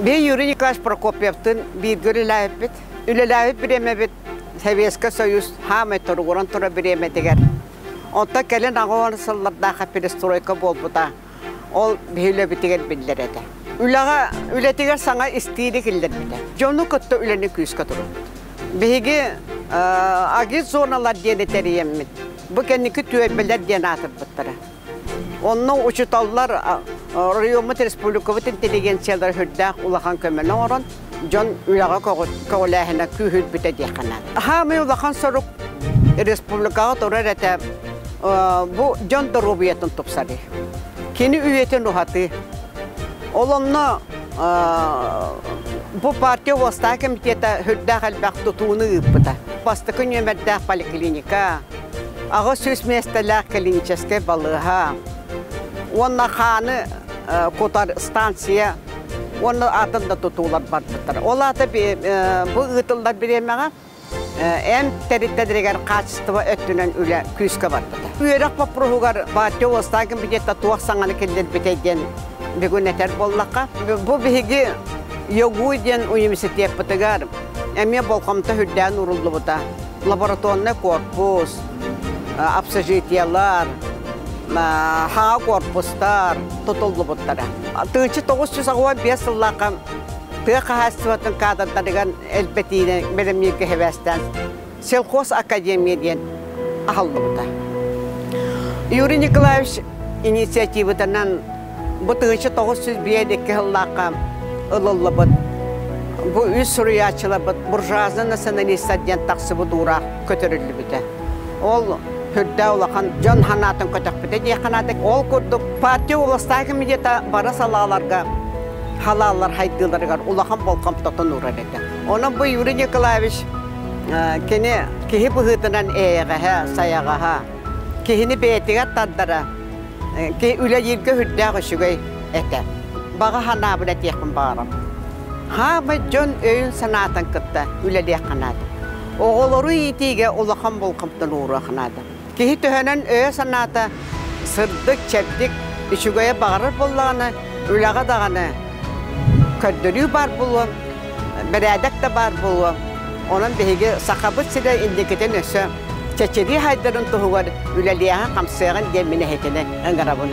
Би Юрий Николаевич Прокопьевтын бииргэ үлэлээбиппит. Үлэлээбит бириэмэбит Советскай Союз хаамай туругуран турар бириэмэтигэр. Онтон кэлин аҕа сыллардаах перестройка буолбута. Ол биһи үлэбитигэр биллэр этэ. Үлэҕэ үлэтигэр саҥа истиили киллэрбитэ. Дьону кытта үлэни күүскэ турубут. Биһиги агит зоналар диэни тэрийэммит. Бу кэнники түөлбэлэр диэн аатырбыттара. Онно учууталлар оройуоммут республикабыт интеллигенциялара сүрдээх улахан көмөнү оҥорон, дьон үлэҕэ көҕүлээһинэ күүһүрбүтэ диэххэ наада. Хаамай улахан сорук республикаҕа турар этэ бу дьон доруобуйатын тупсарыы. Кини үйэтин уһатыы. Ол онно бу партия уостаах комитета сүрдээх элбэх тутууну ыыппыта. Бастакы нүөмэрдээх поликлиника, 800 миэстэлээх клиническэй балыыһа уонна хааны кутар станция уонна атын да тутуулар барбыттар. Ол аата бу ыытыллар бириэмэҕэ эмп тэрилтэлэригэр хаачыстыба өттүнэн үлэ күүскэ барбыта. Үөрэх боппуруоһугар партия уостаах комитета туох саҥаны киллэрбитэй диэн бүгүн этэр буоллахха, бу биһиги ЯГУ диэн университеппытыгар эмиэ болҕомто үрдээн ууруллубута. Лабораторнай корпус, общежитиелар, хаҥа корпустар тутуллубуттара. 1985 сыллаахха тыа хаһаайыстыбатын кадрдарыгар элбэтиини бэлэмнииргэ хэбээстээн сельхоз академия диэн аһыллыбыта. Юрий Николаевич инициативатынан бу 1902 сыллаахха ылыллыбыт бу үс суруйааччыларбыт буржуазный националистар диэн тахсыбыт уураах көтөрүллүбүтэ. Ол үрдэ улахан дьон санаатын көтөхпүтэ диэххэ наада. Ол курдук партия областаах комитета бары салааларга халааллар хайдыыларыгар улахан болҕомтотун уурар этэ. Онон бу Юрий Николаевич кини киһи быһыытынан эйэҕэһэ, сайаҕаһа, киһини бэйэтигэр тардара, үлэлииргэ үрдээх үчүгэй этэ. Баҕа санаабын этиэхпин баҕарам. Хаамай дьон өйүн-санаатын кытта үлэлиэххэ наада. Оҕолору иитиигэ улахан болҕомтону ууруохха наада. Киһи төһөнөн өйө-санаата сырдык, чэбдик, үчүгэйэ баҕарар буоллаҕына, үлэҕэ даҕаны көрдөрүү баар буолуо, бэрээдэк да баар буолуо. Онон биһиги Сахабыт сирэ инникитин өссө чэчирии сайдарын туһугар үлэлиэҕин-хамсыаҕын диэн мин эһитини ыҥырабын.